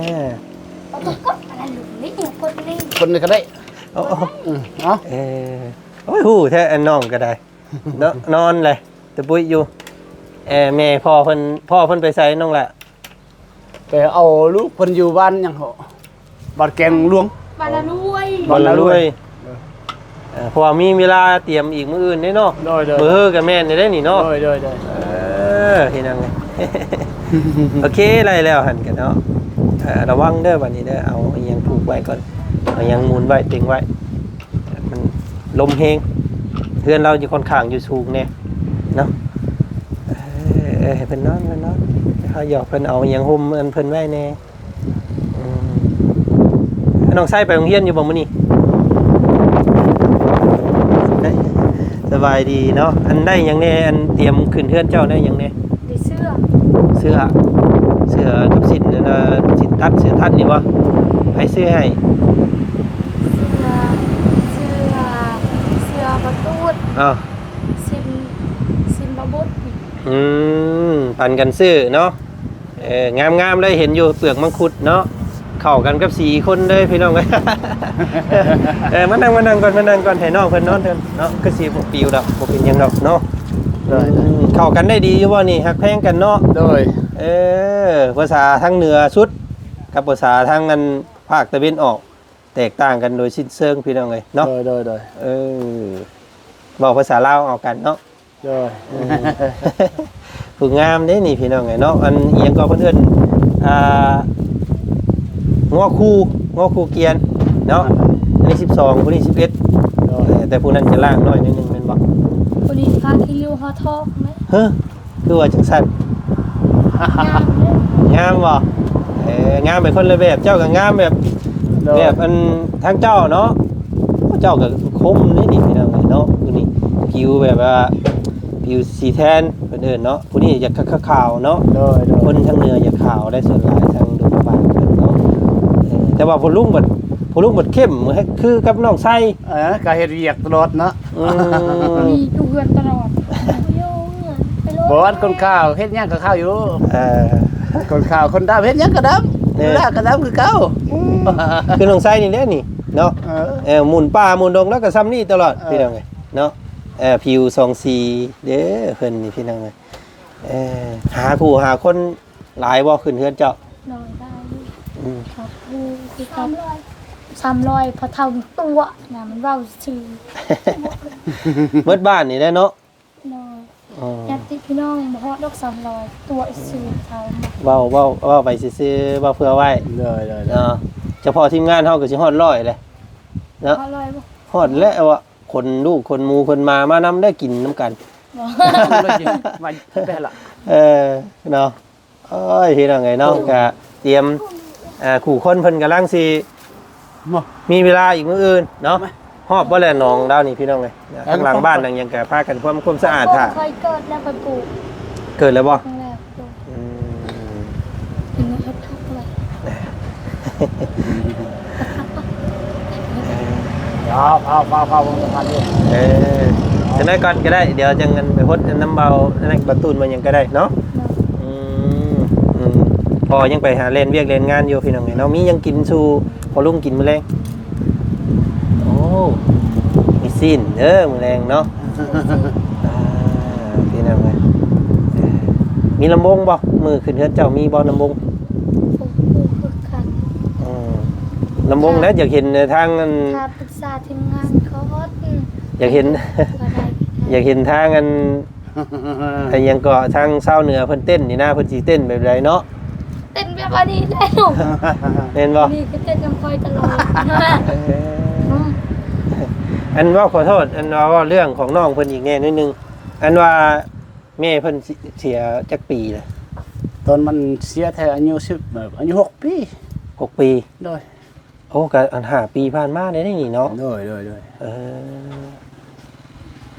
ເອົາຕົວກົດອັນນັ້ນລູກນີ້ ກົດນີ້ ກົດນີ້ກໍໄດ້ ໂອ້ ອືມ ເອົາ ເອີ ໂອ້ຍ ຮູ້ແທ້ ອັນນ້ອງກໍໄດ້ ເນາະ ນອນແຫຼະ ຕະປຸຍຢູ່ ເອີ ແມ່ພໍ່ເພິ່ນ ພໍ່ເພິ່ນໄປໃສນ້ອງຫຼ້າ? ໄປເອົາລູກເພິ່ນຢູ່ບ້ານຫຍັງເກາະ ບ້ານແກງຫຼວງ ບ້ານລະລວຍ ບ້ານລະລວຍ ເອີ ເອີ ເພາະວ່າມີເວລາຕຽມອີກມື້ອື່ນເດ້ເນາະ ໂດຍ ໂດຍ ເບີກໍແມ່ນເດ້ນີ້ເນາະ ໂດຍ ໂດຍ ໂດຍ ເອີ ພີ່ນ້ອງເອີຍ ໂອເຄ ໄລ່ແລ້ວຫັ້ນກໍເນາະ ເອີ ລະວັງເດີ ບັດນີ້ເດີ ເອົາອີ່ຫຍັງຜູກໄວ້ກ່ອນ ເອົາຫຍັງໝູນໄວ້ ເຕັງໄວ້ ມັນລົມແຮງ ເຮືອນລາວຢູ່ຂ້ອນຂ້າງຢູ່ສູງແດ່ເນາະ ເອີ ເອີ ໃຫ້ເພິ່ນນອນ ເພິ່ນນອນ ເຮົາຢອກເພິ່ນ ເອົາອີ່ຫຍັງຫົ່ມອັນເພິ່ນໄວ້ແດ່ ອືມ ນ້ອງໄຊໄປໂຮງຮຽນຢູ່ບໍ່ມື້ນີ້? ໄດ້ ສະບາຍດີເນາະ ອັນໄດ້ຫຍັງແດ່ ອັນຕຽມຂຶ້ນເຮືອນເຈົ້າໄດ້ຫຍັງແດ່? ໄດ້ເສື້ອ ເສື້ອ ເສື້ອກັບສິ້ນ ອັນນ່າ ສິ້ນຕັດ ເສື້ອຕັດນີ້ບໍ່? ໃຜຊື້ໃຫ້? ເສື້ອ ເສື້ອ ເສື້ອບໍ່ຕູດ ອ້າວ ສິ້ນ ສິ້ນບໍ່ບຸດ ອືມ ປັນກັນຊື້ເນາະ ເອີ ງາມໆ ໄດ້ເຫັນຢູ່ເປືອກມັງຄຸດເນາະ ເຂົ້າກັນກັບສີ່ຄົນເລີຍພີ່ນ້ອງເອີຍ. ເອີ ມານັ່ງ ມານັ່ງກ່ອນ ມານັ່ງກ່ອນ ໃຫ້ນ້ອງເພິ່ນນອນເຖິງເນາະ. ຄືຊິບໍ່ປິວດອກ ບໍ່ເປັນຫຍັງດອກເນາະ. ໂດຍ ອືມ ເຂົ້າກັນໄດ້ດີຢູ່ບໍ່ນີ້? ຮັກແພງກັນເນາະ. ໂດຍ ເອີ ພາສາທາງເໜືອສຸດກັບພາສາທາງອັນພາກຕາເວັນອອກ ແຕກຕ່າງກັນໂດຍສິ້ນເຊີງພີ່ນ້ອງເອີຍເນາະ. ໂດຍ ໂດຍ ໂດຍ ເອີ ເວົ້າພາສາລາວເອົາກັນເນາະ. ໂດຍ ເອີ ຜູ້ງາມເດ້ນີ້ພີ່ນ້ອງເອີຍເນາະ. ອັນອີຫຍັງກໍເພິ່ນເອີ້ນ ອ່າ ງົວຄູ່ ງົວຄູ່ກຽນເນາະ. ອັນນີ້ສິບສອງ ຜູ້ນີ້ສິບເອັດ. ໂດຍ ເອີ ແຕ່ຜູ້ນັ້ນຈະລ່າງໜ້ອຍໜຶ່ງແມ່ນບໍ່? ຜູ້ນີ້ພາຂີ້ລິ້ວຮອດທ້ອງເດ້. ເຮີ ຄືວ່າຈັ່ງຊັ້ນ? ງາມເດ້. ງາມບໍ່? ເອີ ງາມເປັນຄົນລະແບບ. ເຈົ້າກໍງາມແບບ ໂດຍ ແບບອັນທາງເຈົ້າເນາະ. ເຈົ້າກໍຄົມເດ້ນີ້ພີ່ນ້ອງເອີຍເນາະ. ຜູ້ນີ້ຜິວແບບວ່າຜິວສີແທນເພິ່ນເອີ້ນເນາະ. ຜູ້ນີ້ຈະຂາວໆເນາະ. ໂດຍ ໂດຍ ຄົນທາງເໜືອຈະຂາວໄດ໋ ສ່ວນຫຼາຍທາງດົງພະບາງເພິ່ນເນາະ. ເອີ ແຕ່ວ່າພໍ່ລຸງບັດ ພໍ່ລຸງບັດເຂັ້ມຄືກັບນ້ອງໄຊ. ເອີ ກໍເຮັດວຽກຕະຫຼອດເນາະ. ອືມ ມີຢູ່ເຮືອນຕະຫຼອດ ຢູ່ເຮືອນໄປໂລດ. ບໍ່ ອັນຄົນຂາວເຮັດຫຍັງກໍຂາວຢູ່. ເອີ ຄົນຂາວຄົນດຳເຮັດຫຍັງກໍດຳ. ເອີ ເວລາກໍດຳຄືເກົ່າ. ອືມ ຄືນ້ອງໄຊນີ້ແຫຼະນີ້ເນາະ. ເອີ ເອີ ໝູນປ່າໝູນດົງແລ້ວກໍຊ່ຳນີ້ຕະຫຼອດ. ເອີ ພີ່ນ້ອງເອີຍເນາະ. ເອີ ຜິວສອງສີເດ້ເພິ່ນນີ້ພີ່ນ້ອງເອີຍ. ເອີ ຫາຄູ່ຫາຄົນ ຫຼາຍບໍ່ຂຶ້ນເຮືອນເຈົ້າ? ໂດຍ ຫຼາຍຢູ່. ອືມ ສາມຮ້ອຍ ສາມຮ້ອຍ ພໍ່ເຖົ້າຕົວະນະ ມັນເວົ້າຊື່. ໝົດບ້ານນີ້ແຫຼະເນາະ. ໂດຍ ອໍ ຍາດຕິພີ່ນ້ອງບໍ່ຮອດດອກສາມຮ້ອຍ ຕົວະຊື່ເຂົາ. ເວົ້າ ເວົ້າ ເວົ້າໄປຊື່ໆ ເວົ້າເພື່ອໄວ້. ໂດຍ ໂດຍ ໂດຍ ເນາະ. ສະເພາະທີມງານເຮົາກໍຊິຮອດຮ້ອຍແຫຼະເນາະ. ຮອດຮ້ອຍບໍ່? ຮອດແຫຼະວ່າ ຄົນລູກຄົນໝູ່ຄົນມາ ມານຳໄດ້ກິນນຳກັນ. ບໍ່ ມາແປະລະ. ເອີ ເນາະ. ໂອ້ຍ ພີ່ນ້ອງເອີຍເນາະ ໂດຍ ກະຕຽມ ອ່າ ຄູ່ຄົນເພິ່ນກຳລັງຊິ ບໍ່ ມີເວລາອີກມື້ອື່ນເນາະ. ມາ ຮອບບໍ່ແລະໜອງດາວນີ້ ພີ່ນ້ອງເອີຍ. ເອີ ທາງຫຼັງບ້ານ ທາງຫຍັງກະພາກັນຄວາມ ຄວາມສະອາດຖ້າ. ຂ້ອຍເກີດແລ້ວຂ້ອຍປູກ. ເກີດແລ້ວບໍ່? ແລ້ວ ໂດຍ ອືມ ເປັນເຮັດທັກເລີຍ. ເອີ ເອົາ ເອົາ ເອົາ ເອົາ ເອີ ຈັ່ງໃດກ່ອນກໍໄດ້ ດຽວຈັ່ງໄປຫົດນຳເບົາ ອັນນັ້ນ ເບົາຕູນ ມາຫຍັງກໍໄດ້ເນາະ. ເນາະ ອືມ ອືມ ພໍ່ຍັງໄປຫາແລ່ນວຽກແລ່ນງານຢູ່ ພີ່ນ້ອງເອີຍເນາະ. ມີຫຍັງກິນສູ່ພໍ່ລຸງກິນມື້ແລງ? ໂອ້ ມີຊີ້ນເດີມື້ແລງເນາະ. ອ່າ ພີ່ນ້ອງເອີຍ ເອີ ມີລຳວົງບໍ່? ມື້ຂຶ້ນເຮືອນເຈົ້າມີບໍ່ລຳວົງ? ບໍ່ຮູ້ຄືກັນ. ອືມ ລຳວົງນະ ຢາກເຫັນທາງອັນ ຖ້າປຶກສາທີມງານກ່ອນ. ຢາກເຫັນ ກໍໄດ້ ຢາກເຫັນທາງອັນ ອັນຫຍັງເກາະ ທາງຊາວເໜືອເພິ່ນເຕັ້ນນີ້ນະ ເພິ່ນຊິເຕັ້ນແບບໃດເນາະ? ເຕັ້ນແບບວ່ານີ້ແຫຼະ. ແມ່ນບໍ່? ນີ້ຄືເຕັ້ນນຳຂ້ອຍຕະຫຼອດ. ເອີ ອືມ ອັນເວົ້າ ຂໍໂທດ ອັນວ່າເວົ້າເລື່ອງຂອງນ້ອງເພິ່ນອີກແດ່ໜ້ອຍໜຶ່ງ ອັນວ່າແມ່ເພິ່ນເສຍ ເສຍຈັກປີລະ? ຕອນມັນເສຍແທ້ອາຍຸສິບ ອາຍຸຫົກປີ. ຫົກປີ. ໂດຍ. ໂອ້ ກະອັນຫ້າປີຜ່ານມາໄດ້ນີ້ເນາະ. ໂດຍ ໂດຍ ໂດຍ. ເອີ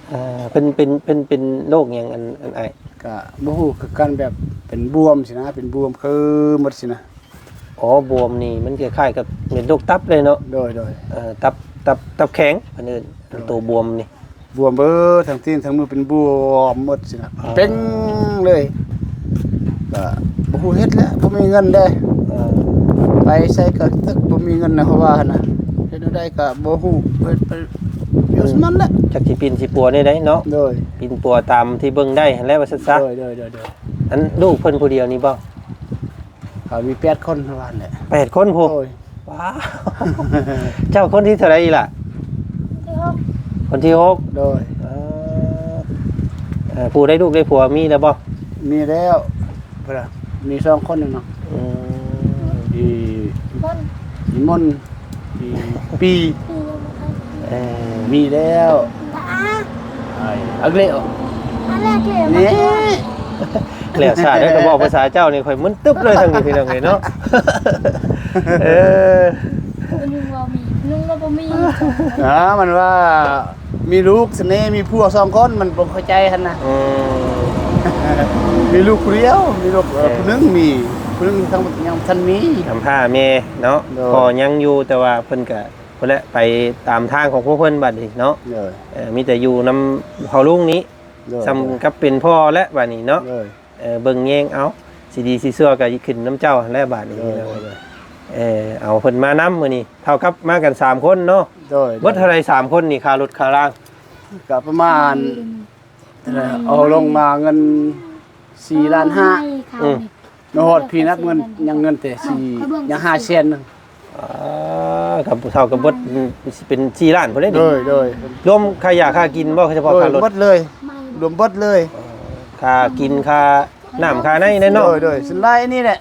ເອີ ເພິ່ນເປັນ ເພິ່ນເປັນໂລກຫຍັງ ອັນ ອັນອ້າຍ? ກະບໍ່ຮູ້ຄືກັນ ແບບເປັນບວມຊີ້ນະ ເປັນບວມຄືໝົດຊີ້ນະ. ອໍ ບວມນີ້ມັນຄ້າຍໆກັບເປັນໂລກຕັບເລີຍເນາະ. ໂດຍ ໂດຍ. ເອີ ຕັບ ຕັບ ຕັບແຂງ ເພິ່ນເອີ້ນ ໂດຍ ໂຕບວມນີ້. ບວມເບີດ ທັງຕີນທັງມືເປັນບວມໝົດຊີ້ນະ. ອໍ ເປ່ງເລີຍ ກະບໍ່ຮູ້ເຮັດແລ້ວ ບໍ່ມີເງິນເດ້. ເອີ ໄປໃສກະຕຶກບໍ່ມີເງິນນະ ເຂົາວ່າຫັ້ນນະ. ເຮັດແນວໃດກະບໍ່ຮູ້ ເຮັດໄປຢູ່ສ່ຳນັ້ນແຫຼະ. ຈັກຊິປິ່ນຊິປົວແນວໃດເນາະ. ໂດຍ. ປິ່ນປົວຕາມທີ່ເບິ່ງໄດ້ຫັ້ນແຫຼະ ວ່າຊັ້ນຊະ. ໂດຍ ໂດຍ ໂດຍ ໂດຍ. ອັນລູກເພິ່ນຜູ້ດຽວນີ້ບໍ່? ເຂົາມີແປດຄົນເຂົາວ່າແຫຼະ. ແປດຄົນພຸ້ນ. ໂດຍ. ວ້າວ ເຈົ້າຄົນທີເທົ່າໃດອີ່ຫຼ້າ? ຄົນທີຫົກ. ຄົນທີຫົກ. ໂດຍ. ເອີ ເອີ ຜູ້ໄດ້ລູກໄດ້ຜົວມີແລ້ວບໍ່? ມີແລ້ວ ເພິ່ນວ່າມີສອງຄົນເນາະ. ອືມ ອີ່ມົນ ອີ່ມົນ ປີ ປີ ເອີ ມີແລ້ວ. ອ້າຍ ອັກເລອ ອັກເລ ນີ້ ແລ້ວຊາດແລ້ວ ກໍເວົ້າພາສາເຈົ້ານີ້ ຂ້ອຍມຶນຕຶບເລີຍທາງນີ້ ພີ່ນ້ອງເອີຍເນາະ. ເອີ ໜຶ່ງວ່າມີ ໜຶ່ງວ່າບໍ່ມີ. ອ່າ ມັນວ່າມີລູກຊະເນ ມີຜົວສອງຄົນ ມັນບໍ່ເຂົ້າໃຈຫັ້ນນະ. ອືມ ມີລູກຜູ້ດຽວ ມີລູກ ເອີ ເອີ ຜູ້ໜຶ່ງມີ ຜູ້ໜຶ່ງທັງ ຍັງບໍ່ທັນມີ ນຳພາແມ່ເນາະ. ໂດຍ. ກໍຍັງຢູ່ ແຕ່ວ່າເພິ່ນກະ ພຸ້ນແຫຼະ ໄປຕາມທາງຂອງພວກເພິ່ນບັດນີ້ເນາະ. ໂດຍ. ເອີ ມີແຕ່ຢູ່ນຳພໍ່ລຸງນີ້. ໂດຍ. ສ່ຳກັບເປັນພໍ່ແຫຼະບັດນີ້ເນາະ. ໂດຍ. ເອີ ເບິ່ງແຍງເອົາ ຊິດີຊິຊົ່ວກໍຂຶ້ນນຳເຈົ້າຫັ້ນແຫຼະບາດນີ້. ໂດຍ ໂດຍ ໂດຍ. ເ ເອີ ເອົາເພິ່ນມານຳມື້ນີ້ ເທົ່າກັບມາກັນສາມຄົນເນາະ. ໂດຍ ເບິດເທົ່າໃດສາມຄົນນີ້ ຄ່າລົດຄ່າລາງ? ກໍປະມານ ເທົ່າໃດ ເອົາລົງມາເງິນສີ່ລ້ານຫ້າ. ອືມ ມາຮອດພີ້ນັບເງິນ ຍັງເງິນແຕ່ສີ່ ຍັງຫ້າແສນໜຶ່ງ. ອ່າ ກັບເທົ່າກັບເບິດ ອືມ ຊິເປັນສີ່ລ້ານພຸ້ນເດ້. ໂດຍ ໂດຍ ລວມຄ່າຢາຄ່າກິນບໍ່? ສະເພາະ ໂດຍ ຄ່າລົດ ເບິດເລີຍ ລວມເບິດເລີຍ. ເອີ ຄ່າກິນ ຄ່ານ້ຳ ຄ່າໃນເນາະ. ໂດຍ ໂດຍ ສ່ວນຫຼາຍອັນນີ້ແຫຼະ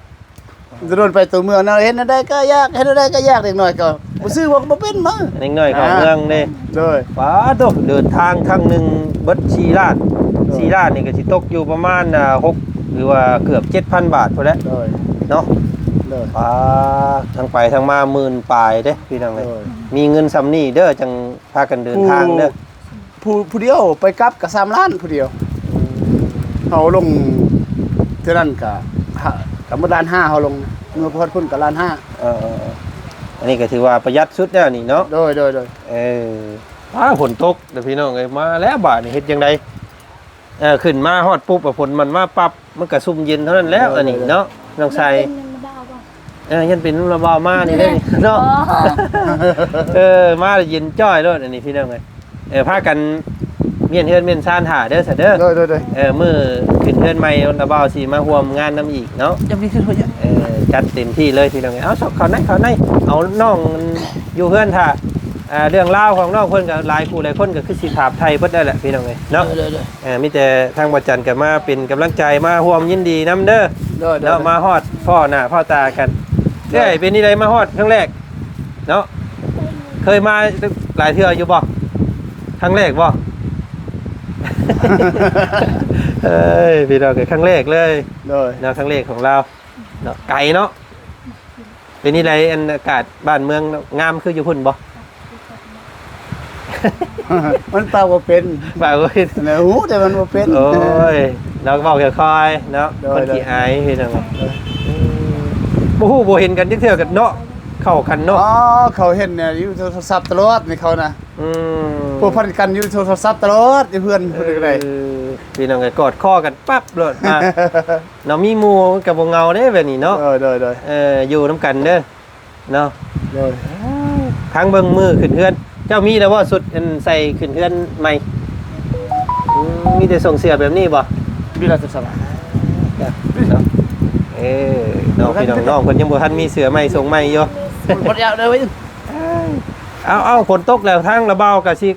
ໂດນໄປຕົວເມືອງເນາະ ເຮັດແນວໃດກໍຍາກ ເຮັດແນວໃດກໍຍາກ ເດັກນ້ອຍກໍບໍ່ຊື້ ບໍ່ ບໍ່ເປັນມາ. ເດັກນ້ອຍເຂົ້າເມືອງເດ້. ໂດຍ ປາດໂທ້ ເດີນທາງຄັ້ງໜຶ່ງເບິດສີ່ລ້ານ. ໂດຍ ສີ່ລ້ານນີ້ກໍຊິຕົກຢູ່ປະມານ ອ່າ ຫົກ ຫຼືວ່າເກືອບເຈັດພັນບາດພຸ້ນແຫຼະ. ໂດຍ ເນາະ. ໂດຍ ປາ ທັງໄປທັງມາໝື່ນປາຍເດ້ພີ່ນ້ອງເອີຍ. ໂດຍ ມີເງິນສ່ຳນີ້ເດີ ຈັ່ງ ພາກັນເດີນທາງເດີ. ຜູ້ ຜູ້ ຜູ້ດຽວໄປກັບກໍສາມລ້ານຜູ້ດຽວ. ເຮົາລົງເທົ່ານັ້ນກໍ ກໍໝົດລ້ານຫ້າ ເຮົາລົງ ເມື່ອຮອດພຸ້ນກໍລ້ານຫ້າ. ເອີ ອັນນີ້ກໍຖືວ່າປະຢັດສຸດແລ້ວນີ້ເນາະ. ໂດຍ ໂດຍ ໂດຍ. ເອີ ຟ້າຝົນຕົກເດີພີ່ນ້ອງເອີຍ ມາແລ້ວບາດນີ້ເຮັດຈັ່ງໃດ? ເອີ ຂຶ້ນມາຮອດປຸບ ຝົນມັນມາປັບ ມັນກະຊຸ່ມເຢັນເທົ່ານັ້ນແລ້ວ. ໂດຍ ອັນນີ້ເນາະ ນ້ອງໄຊ. ເປັນນ້ຳລະບາວບໍ່? ເອີ ຍັງເປັນນ້ຳລະບາວມານີ້ເດ້ເນາະ. ເອີ ມາແລ້ວເຢັນຈ້ອຍໂລດ ອັນນີ້ພີ່ນ້ອງເອີຍ. ເອີ ພາກັນມ້ຽນເຮືອນມ້ຽນຊານຖ້າເດີ ຊະເດີ. ໂດຍ ໂດຍ ໂດຍ. ເອີ ມື້ຂຶ້ນເຮືອນໃໝ່ລະບາວຊິມາຮ່ວມງານນຳອີກເນາະ. ຍັງມີຂຶ້ນເຮືອນຢູ່. ເອີ ຈັດເຕັມທີ່ເລີຍພີ່ນ້ອງເອີຍ. ເອົາ ເຂົ້າໃນ ເຂົ້າໃນ ເອົານ້ອງຢູ່ເຮືອນຖ້າ. ອ່າ ເລື່ອງລາວຂອງນ້ອງເພິ່ນກໍຫຼາຍຜູ້ຫຼາຍຄົນກໍຄືຊິຖາມໄຖ່ເບິດແລ້ວແຫຼະພີ່ນ້ອງເອີຍເນາະ. ໂດຍ ໂດຍ ໂດຍ. ເອີ ມີແຕ່ທາງບໍ່ຈັນກໍມາເປັນກຳລັງໃຈ ມາຮ່ວມຍິນດີນຳເດີ. ໂດຍ ໂດຍ ເນາະ. ໂດຍ ມາຮອດພໍ້ໜ້າພໍ້ຕາກັນ. ໂດຍ ເອື້ອຍເປັນຈັ່ງໃດ ມາຮອດຄັ້ງແລກເນາະ? ເຄີຍມາຫຼາຍເທື່ອຢູ່ບໍ່? ຄັ້ງແລກບໍ່? ເອີຍ ພີ່ນ້ອງເອີຍ ຄັ້ງແລກເລີຍ. ໂດຍ ເນາະ ຄັ້ງແລກຂອງລາວເນາະ ໄກເນາະ. ເປັນຈັ່ງໃດ ອັນອາກາດບ້ານເມືອງງາມຄືຢູ່ພຸ້ນບໍ່? ມັນປາກບໍ່ເປັນ ປາກບໍ່ເປັນ ແລ້ວຮູ້ແຕ່ມັນບໍ່ເປັນ. ໂອ້ຍ ລາວເວົ້າຄ່ອຍໆເນາະ. ໂດຍ ຄົນຂີ້ອາຍ ໂດຍ ພີ່ນ້ອງ. ເອີ ບໍ່ຮູ້ບໍ່ເຫັນກັນຈັກເທື່ອກັນເນາະ ເຂົ້າກັນເນາະ. ອໍ ເຂົາເຫັນຢູ່ໂທລະສັບຕະຫຼອດນີ້ເຂົານະ. ອືມ ພົວພັນກັນຢູ່ໂທລະສັບຕະຫຼອດຢູ່ເຮືອນ ເອີ ເພິ່ນກໍໄດ້. ພີ່ນ້ອງກໍກອດຄໍກັນປັບໂລດ ອ່າ ເນາະ ມີໝູ່ກໍບໍ່ເຫງົາເດ້ແບບນີ້ເນາະ. ໂດຍ ໂດຍ ໂດຍ. ເອີ ຢູ່ນຳກັນເດີເນາະ. ໂດຍ. ທາງເບິ່ງມື້ຂຶ້ນເຮືອນ ເຈົ້າມີແລ້ວບໍ່ ຊຸດອັນໃສ່ຂຶ້ນເຮືອນໃໝ່? ອືມ ມີແຕ່ສົ່ງເສື້ອແບບນີ້ບໍ່? ມີແລ້ວ ສະບາຍເນາະ. ເອີ ເນາະ ພີ່ນ້ອງ ນ້ອງເພິ່ນຍັງບໍ່ທັນມີເສື້ອໃໝ່ ສົ່ງໃໝ່ຢູ່. ໝົດແລ້ວເດີ. ເອົາ ເອົາ ຝົນຕົກແລ້ວ ທາງລະບ່າວກໍຊິ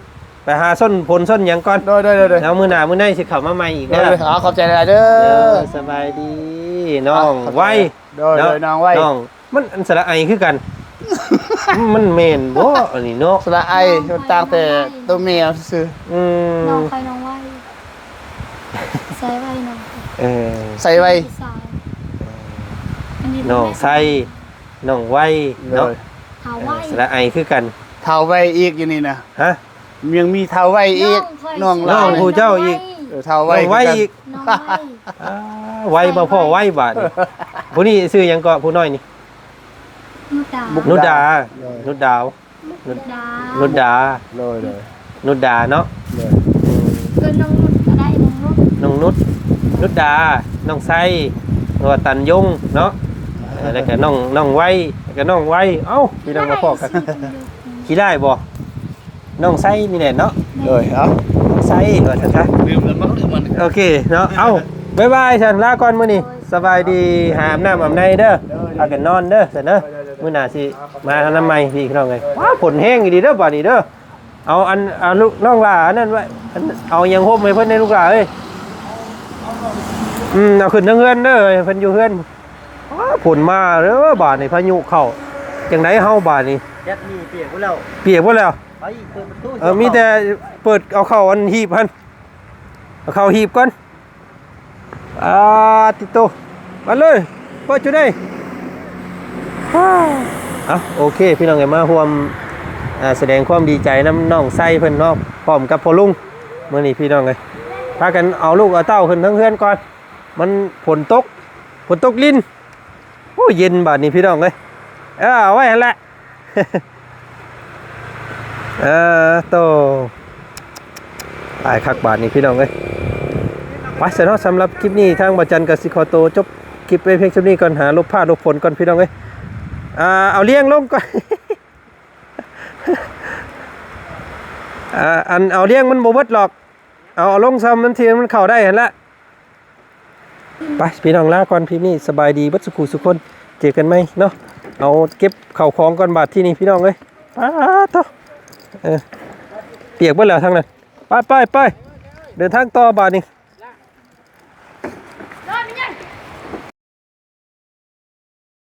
ໄປຫາຊົນຜົນຊົນຫຍັງກ່ອນ. ໂດຍ ໂດຍ ໂດຍ ໂດຍ. ແລ້ວມື້ໜ້າມື້ໃນຊິເຂົ້າມາໃໝ່ອີກເດີ. ໂດຍ ໂດຍ. ເອົາ ຂອບໃຈຫຼາຍໆເດີ ເອີ ສະບາຍດີ ນ້ອງໄວເນາະ. ໂດຍ ໂດຍ ນ້ອງໄວ ນ້ອງ. ມັນອັນສະຫຼະໄອຄືກັນ ມັນແມ່ນບໍ່ອັນນີ້ເນາະ? ສະຫຼະໄອ ມັນຕ່າງແຕ່ໂຕແມ່ຊື່. ອືມ ນ້ອງຂ້ອຍນ້ອງໄວ ໃສ່ໄວນ້ອງ. ເອີ ໃສ່ໄວ ນ້ອງໄຊ ນ້ອງໄວເນາະ. ໂດຍ ເອີ ສະຫຼະໄອຄືກັນ ທ້າວໄວອີກຢູ່ນີ້ນະ. ຮະ? ຍັງມີທ້າວໄວອີກ ນ້ອງຂ້ອຍ ນ້ອງຜູ້ເຈົ້າອີກ. ເອີ ທ້າວໄວ ນ້ອງໄວອີກ ນ້ອງໄວ. ອ້າວ ໄວບໍ່ພໍໄວບາດນີ້. ຜູ້ນີ້ຊື່ຫຍັງເກາະ ຜູ້ນ້ອຍນີ້? ນຸດດາ ນຸດດາ. ໂດຍ ນຸດດາວ ນຸດດາ ນຸດດາ. ໂດຍ ໂດຍ ນຸດດາເນາະ. ໂດຍ ອືມ ເອີ້ນນ້ອງນຸດກໍໄດ້ ນ້ອງນຸດ ນ້ອງນຸດ ນຸດດາ ນ້ອງໄຊ ຫຼືວ່າຕັນຍົງເນາະ. ເອີ ແລ້ວກໍນ້ອງ ນ້ອງໄວ ແລ້ວກໍນ້ອງໄວ. ເອົ້າ ພີ່ນ້ອງມາພໍ້ກັນ ຂີ້ຮ້າຍບໍ່? ນ້ອງໄຊນີ້ແຫຼະເນາະ. ໂດຍ ເອົ້າ ນ້ອງໄຊວ່າຊັ້ນຊະ. ລືມແລ້ວ ມັນລືມມັນ. ໂອເຄເນາະ. ເອົ້າ ບາຍບາຍຊັ້ນ ລາກ່ອນມື້ນີ້. ໂດຍ ສະບາຍດີ ຫາອາບນ້ຳອາບໃນເດີ. ໂດຍ ພາກັນນອນເດີຊັ້ນເດີ. ໂດຍ ໂດຍ ໂດຍ. ມື້ໜ້າຊິມານຳໃໝ່ພີ່ນ້ອງເອີຍ. ວ້າ ຝົນແຮງອີ່ຫຼີເດີບາດນີ້ເດີ. ເອົາອັນ ເອົາລູກນ້ອງຫຼ້າອັນນັ້ນໄວ້ ອັນ ເອົາຫຍັງຫົ່ມໃຫ້ເພິ່ນແດ່ລູກຫຼ້າເອີຍ. ອືມ ເອົາຂຶ້ນທາງເຮືອນເດີ ໃຫ້ເພິ່ນຢູ່ເຮືອນ. ອ້າ ຝົນມາເດີບາດນີ້ ພາຍຸເຂົ້າ. ຈັ່ງໃດເຮົາບາດນີ້? ແດດນີ້ປຽກໝົດແລ້ວ ປຽກໝົດແລ້ວ. ໄປເປີດປະຕູ. ເອີ ມີແຕ່ເປີດເອົາເຂົ້າອັນຮີບຫັ້ນ ເອົາເຂົ້າຮີບກ່ອນ. ອາ ຕິໂຕ ມາເລີຍ ເປີດຢູ່ໃດ. ເອົ້າ ໂອເຄ ພີ່ນ້ອງເອີຍ ມາຮ່ວມ ອ່າ ສະແດງຄວາມດີໃຈນຳນ້ອງໄຊເພິ່ນເນາະ ພ້ອມກັບພໍ່ລຸງ. ມື້ນີ້ພີ່ນ້ອງເອີຍ ພາກັນເອົາລູກເອົາເຕົ້າຂຶ້ນເທິງເຮືອນກ່ອນ ມັນຝົນຕົກ ຝົນຕົກລິນ. ໂອ້ ເຢັນບາດນີ້ພີ່ນ້ອງເອີຍ. ເອີ ເອົາໄວ້ຫັ້ນແຫຼະ. ເອີ ໂຕ ຫຼາຍຄັກບາດນີ້ພີ່ນ້ອງເອີຍ. ໄປຊະເນາະ ສຳລັບຄລິບນີ້ ທາງບໍ່ຈັນກໍຊິຂໍໂຕຈົບຄລິບໄວ້ພຽງສ່ຳນີ້ກ່ອນ ຫາຫຼົບຟ້າຫຼົບຝົນກ່ອນພີ່ນ້ອງເອີຍ. ອ່າ ເອົາລຽງລົງກ່ອນ ອ່າ ອັນເອົາລຽງມັນບໍ່ເບິດຫຼອກ ເອົາ ເອົາລົງຊ່ຳມັນທີ່ມັນເຂົ້າໄດ້ຫັ້ນລະ. ໄປ ພີ່ນ້ອງ ລາກ່ອນ ຄລິບນີ້ສະບາຍດີເບິດສຸຂູສຸຄົນ ເຈີກັນໃໝ່ເນາະ. ເອົາເກັບເຂົ້າຂອງກ່ອນບາດທີນີ້ ພີ່ນ້ອງເອີຍ. ປາດໂທ້ ເອີ ປຽກເບິດແລ້ວທາງນັ້ນ. ໄປ ໄປ ໄປ ເດີນທາງຕໍ່ບາດນີ້.